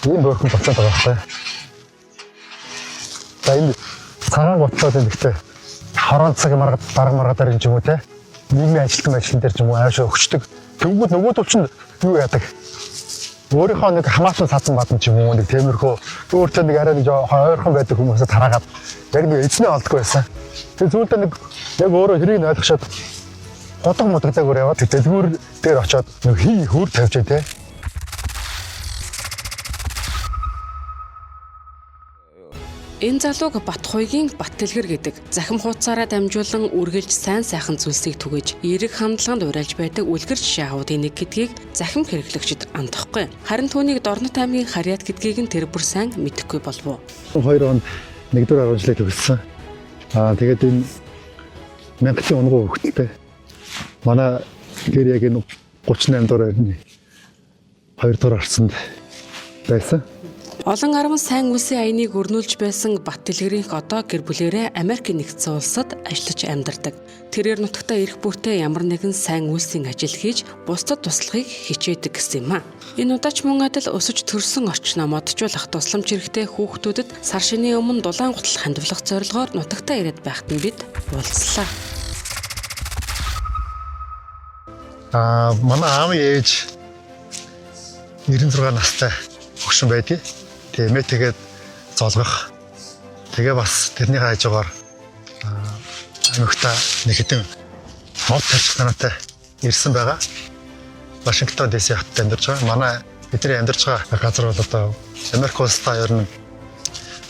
Ийм хөөрхөн процент байгаа байхгүй. За энэ цагаан гутлууд энэ гэхдээ хорон цаг маргад дарга маргадаар юм ч юм уу те. Нийгмийн ажилтан ажиллан дээр ч юм уу аашаа өгчдөг. Тэнгүүд нөгөөдөл чинь юу яадаг? Өөрийнхөө нэг хамаатан садан бадан ч юм уу нэг тиймэрхүү өөртөө нэг арай нэг жоохон ойрхон байдаг хүмүүсээ тараагаад яг нэг эзнээ олдгүй байсан. Тэр зүйлдээ нэг яг өөрөө хэрийг нь ойлгошоод годог модагдаг яваад дэлгүүр дээр очиод нэг хий хөр тавьжээ те. Энэ залууг Батхуйгийн Баттэлгэр гэдэг захим хуудасаараа дамжуулан үргэлж сайн сайхан зүйлсийг түгэж, эерэг хандлаганд уриалж байдаг үлгэр жишээ аавуудын нэг гэдгийг захим хэрэглэгчид андахгүй. Харин түүнийг Дорнот аймгийн Харьяат гэдгийг нь тэр бүр сайн мэдэхгүй болов уу? 2 онд 1-р агуу жилээ төгссөн. Аа тэгээд энэ мянгатын унгуу хөвгөлтэй. Манай гэр яг энэ 38 дугаар байрны 2 дугаар гарцанд байсан. Олон арван сайн үлсийн аяныг өрнүүлж байсан Баттэлгэрийнх одоо гэр бүлээрээ Америк нэгдсэн улсад ажиллаж амьдардаг. Тэрээр нутагтаа ирэх бүртээ ямар нэгэн сайн үйлсийн ажил хийж бусдад туслахыг хичээдэг гэсэн юм а. Энэ удаач мөн адил өсөж төрсөн орчноо модчуулах тусламж хэрэгтэй хүүхдүүдэд сар шинийн өмнө дулаан гутал хандивлах зорилгоор нутагтаа ирээд байхад нь бид уулзлаа. Аа манай аавын ээж 96 настай хөгшин байдгийг. Тэгээ тэгээд золгох. Тэгээ бас тэрний хажуугаар аймагта нэг хэдэн мод тарчих санаатай ирсэн байгаа. Вашингтон DC хотод амьдарч байгаа. Манай бидний амьдарч байгаа газар бол одоо Америк улстай ер нь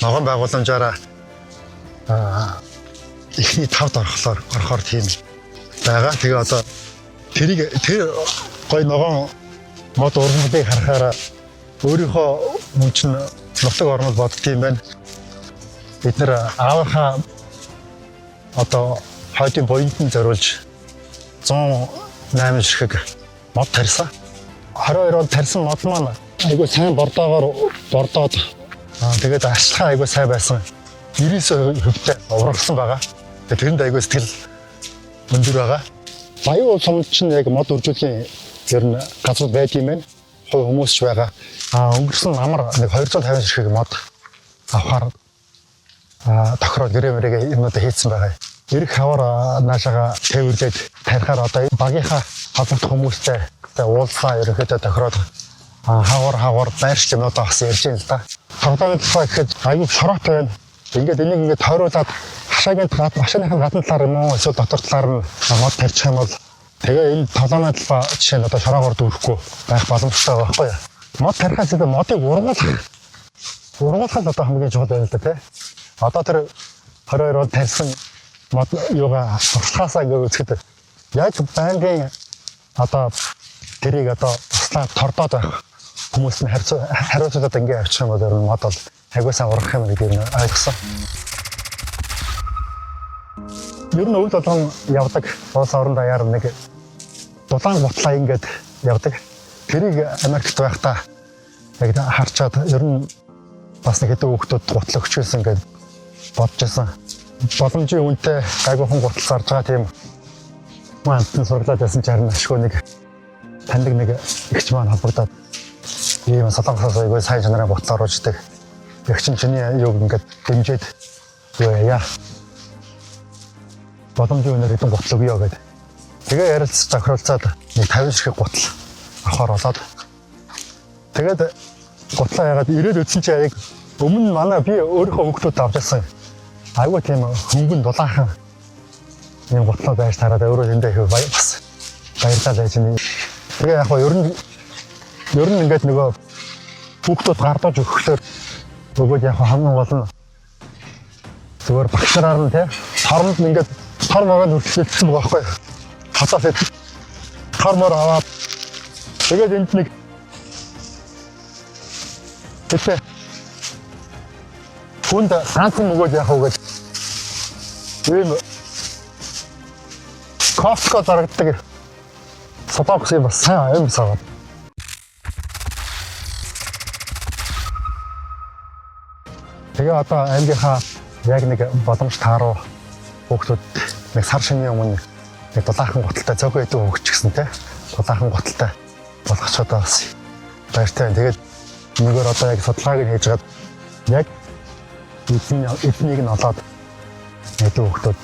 ногоон байгууламжаараа эхний тавд орохлоор орохоор тийм байгаа. Тэгээ одоо тэрийг тэр гой ногоон мод ургамлыг харахаараа өөрийнхөө хүн чинь нутаг ормол бодд юм байна. Бид нэр аавынхаа одоо хойдын буянт нь зориулж 108 ширхэг мод тарьсан. 22 онд тарьсан мод маань айгүй сайн бордоогоор бордоод тэгээд арчилгаа айгүй сайн байсан. 99% тай ургасан байгаа. Тэгээд тэрэнд айгүй сэтгэл өндөр байгаа. Баян сумд чинь яг мод үржүүлэхийн ер нь газрууд байдаг юм байна. Хувь хүмүүс ч байгаа. Өнгөрсөн намар нэг 250 ширхэг мод авахар тохироод гэрээ мэрэг юмнуудаа хийцэн байгаа. Ирэх хавар наашаага тээвэрлээд тарихаар одоо багийнхаа холбогдох хүмүүстэй уулзлаа ерөнхийдөө тохироод хавар байрш юмнуудаа бас ярьж байна л да. Тоглоомын тухай гэхэд аюу шороотой байна. Ингээд энийг ингээд тойруулаад хашаагийн хашааных нь гадна талаар юм уу эсвэл дотор талаар нь мод тарьчих юм бол тэгээ энэ тоглоомын талбай жишээ нь одоо шороогоор дүүрэхгүй байх боломжтой байгаа байхгүй юу? Мод тарихаас илүү модыг ургуулах. Ургуулах нь одоо хамгийн чухал байна л да тий. Одоо тэр 22 онд тарьсан мод юугаа туршлагаасаа ингээд үзэхэд яг байнгын одоо тэрийг одоо туслаад тордоод байх хүмүүс нь хариуцуулаад ингээд авчих юм бол ер нь мод бол айгуу сайн ургах юм гэдгийг нь ойлгосон. Ер нь өвөл болгон явдаг улс орон даяар нэг дулаан гутлаа ингээд явдаг. Тэрийг Америкт байхдаа яг харчаад ер нь бас нэг хэдэн хүүхдүүд гутал өгчөөсөн гэж бодож байсан. Боломжийн үнэтэй гайгүйхан гутал зарж байгаа тийм хүн амтан сурлаад байсан ч харин ашгүй нэг таньдаг нэг эгч маань холбогдоод ийм Солонгосоос айгүй сайн чанарын гутал оруулждаг. Эгч чинь чиний юуг ингээд дэмжиж юу яа. Боломжийн үнээр хэдэн гутал өгье гэдэг. Тэгээ ярилцж тохиролцоод нэг 50 ширхэг гутал авахар болоод тэгээд гутлаа яагаад ирээд үзсэн чи яг өмнө манай би өөрийнхөө хүүхдүүдэд авч ирсэн. Айгүй тийм хөнгөн дулаахан юм гутлаа байж тараад өөрөө тэндээ их бас баярлалаа байж байна. Тэгээ яг хоо ер нь ингээд нөгөө хүүхдүүд гардаж өгөхлөөр өгөөд яг хоо хамгийн гол нь зүгээр багш нараар нь тий тормонд нь ингээд тор мороо нүртлээсэн байгаа байхгүй. Хацаас тор мор аваад тэгээд энд нэг тэгтээ хүнд ганцхан өгөөд яах вэ гэж ийм Costco зарагддаг Солонгосын бас сайн аим саваад. Тэгээ одоо аймгийнхаа яг нэг боломж тааруу хүүхдүүд нэг сар шинийн өмнө нэг дулаахан гуталтай цөөхөн хэдэн хүүхд ч гэсэн те дулаахан гуталтай болгочоод бас баяртай байна. Тэгээд Нэгээр одоо яг судалгааг нь хийж хагаад яг эднийг нь олоод найдаа хүүхдүүд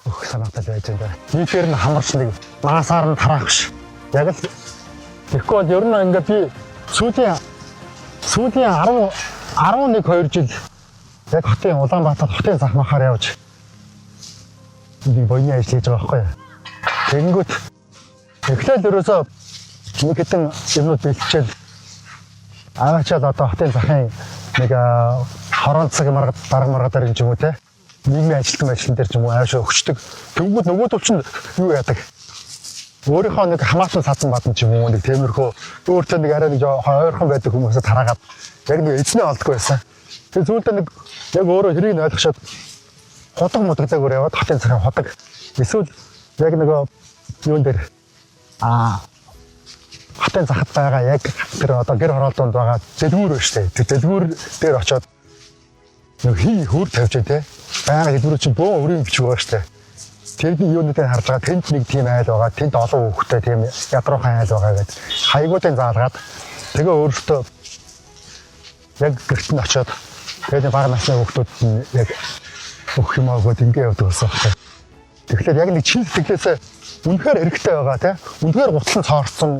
өгөх санаатай байж байгаа. Нийтээр нь хамарч нэг маасаар нь тараах биш. Яг л тэгэхгүй бол ер нь ингээд би сүүлийн 10 11 2 жил яг хотын Улаанбаатар хотын зах махаар явж нэг буйны ажил хийж байгаа байхгүй юу. Тэгэнгүүт эхлээл ерөөсөө нэг хэдэн юмнууд бэлтжээл аваачаал одоо хотын захын нэг хорон цаг маргад дарга маргадаар юм ч юм уу те нийгмийн ажилтан ажилтан дээр ч юм уу аашаа өгчдөг. Тэнгүүд нөгөөдөл чинь юу яадаг? Өөрийнхөө нэг хамаатан садан бадан ч юм уу нэг тиймэрхүү өөртөө нэг арай нэг жоохон ойрхон байдаг хүмүүсээ тараагаад яг нэг эзнээ олдгүй байсан. Тэгээ сүүлдээ нэг яг өөрөө хэрийг нь ойлгошоод худаг мудаг өөр яваад хотын захын худаг. Эсвэл яг нөгөө юун дээр хотын захад байгаа яг тэр одоо гэр хороолтонд байгаа дэлгүүр байна шүү дээ. Тэр дэлгүүр дээр очиод нэг хий хөр тавьж те. Байнга дэлгүүр чинь бөөн өрийн бичиг байгаа шүү дээ. Тэрний юунуудыг харж байгаа тэнд нэг тийм айл байгаа, тэнд олон хүүхэдтэй тийм ядруухан айл байгаа гэд хаягуудын заалгаад тэгээ өөрөөсөө яг гэрт нь очиод тэгээд бага насны хүүхдүүд нь яг өгөх юм аагууд ингэ явдаг болсон байхгүй. Тэгэхээр яг нэг чин сэтгэлээсээ үнэхээр хэрэгтэй байгаа те. Үнэхээр гутал нь цоорцсон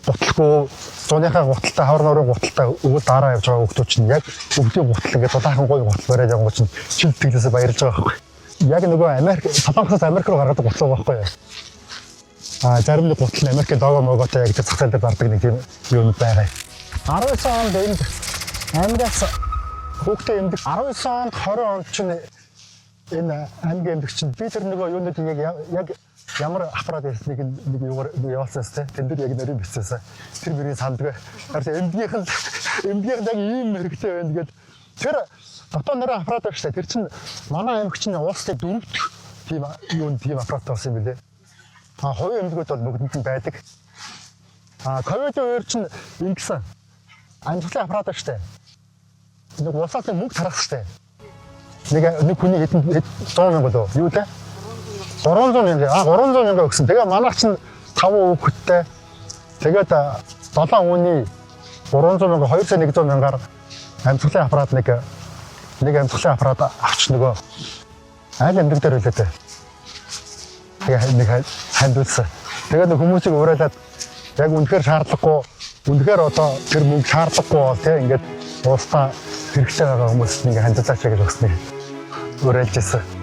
гутлахгүй зуныхаа гуталтай хавар нуурын гуталтай өвөл дараа явж байгаа хүүхдүүд чинь яг өвлийн гутал ингээд дулаахан гоё гутал бариад явган чинь чин сэтгэлээсээ баярлж байгаа байхгүй. Яг нөгөө Америк Солонгосоос Америк руу гаргадаг гутал байгаа байхгүй. А зарим нэг гутал нь Америкийн лого моготой яг тэр зах зээл дээр зардаг нэг тийм юм байгаа. 19 онд энд аймагаас хүүхдээ эмдэг 19 онд 20 онд чинь энэ аймгийн эмдэг чинь би тэр нөгөө юунууд яг ямар аппарат ярьсныг нэг юугаар нэг явуулсан тест тэн дээр яг нарийн бичсэн. Тэр мөрийг санддаг. Харин эмдгийнх нь яг ийм хэрэгтэй байна гэд тэр дотоо нэрээ аппарат байна шүү дээ. Тэр чинь манай аймаг чинь улстай дөрөвдөх тийм юунд тийм аппарат болсон юм билээ. А хувийн эмнэлгүүд бол бүгдэнд нь байдаг. А ковидын үеэр чинь ингэсэн амжилтын аппарат байна шүү дээ. Нэг улсаас нэг мөнгө тарах шүү дээ. Нэг хүний хэдэн 100 мянга болов юу лээ? 300 мянга. А 300 мянга өгсөн. Тэгээ манайх чинь 5 хүүхэдтэй. Тэгээд 7 хүний 300 мянга 2 сая 100 мянгаар амжилтын аппарат нэг амжилтын аппарат авч нөгөө аль эмнэлэг дээр үлээ дээ. Тэгээ нэг хандуулсан. Тэгээ нэг хүмүүсийг уриалаад яг үнэхээр шаардлагагүй, үнэхээр одоо тэр мөнгө шаардлагагүй бол тий ингээд уустаа хэрэгтэй байгаа хүмүүст ингээ хандуулаач гэж өгснэг уриалж ирсэн.